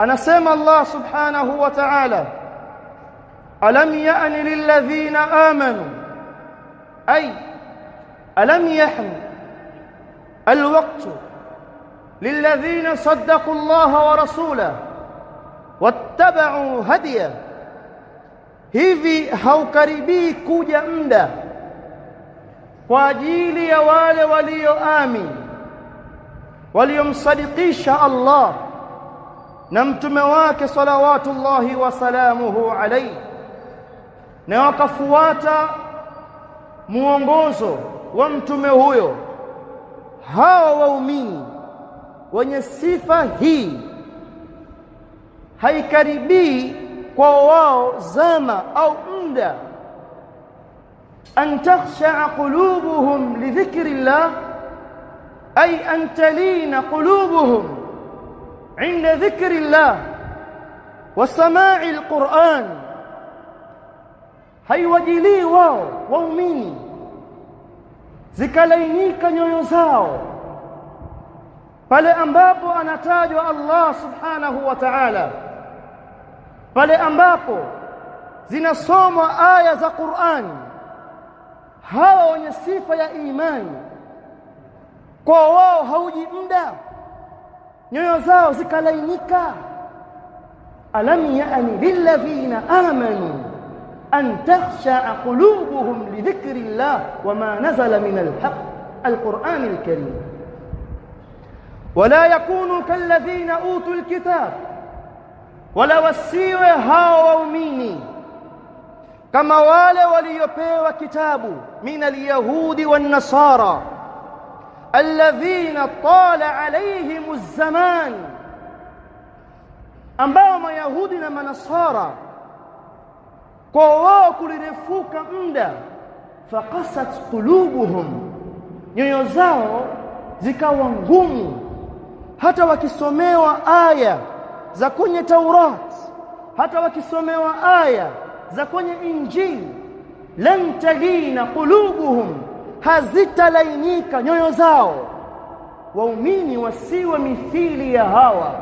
Anasema Allah subhanahu wa ta'ala, alam ya'ni lilladhina amanu, ay alam yahn alwaqt lilladhina saddaqu Allah wa rasulahu wattaba'u hadiya. Hivi haukaribii kuja muda kwa ajili ya wale walioamini, waliomsadikisha Allah na mtume wake salawatullahi wa salamuhu alayhi, na wakafuata muongozo wa mtume huyo. Hawa waumini wenye sifa hii haikaribii kwa wao zama au muda an takhsha'a qulubuhum li dhikrillah, ay an talina qulubuhum 'inda dhikrillah wa sama'i alquran. Haiwajilii wao waumini zikalainika nyoyo zao pale ambapo anatajwa Allah subhanahu wa ta'ala, pale ambapo zinasomwa aya za Qur'an. Hawa wenye sifa ya imani kwa wao hauji muda nyoyo zao zikalainika. Alam ya'ni lilladhina amanu an takhsha'a qulubuhum li dhikrillah wama nazala min alhaq alquran alkarim wala yakunu kalladhina utul kitab, wala wasiwe hao waumini kama wale waliopewa kitabu min alyahudi wan nasara alladhina tala alayhim az-zaman, ambao mayahudi na manasara kwa wao kulirefuka muda, faqasat qulubuhum, nyoyo zao zikawa ngumu. Hata wakisomewa aya za kwenye Taurat, hata wakisomewa aya za kwenye Injili, lan talina qulubuhum, hazitalainika nyoyo zao. Waumini wasiwe mithili ya hawa.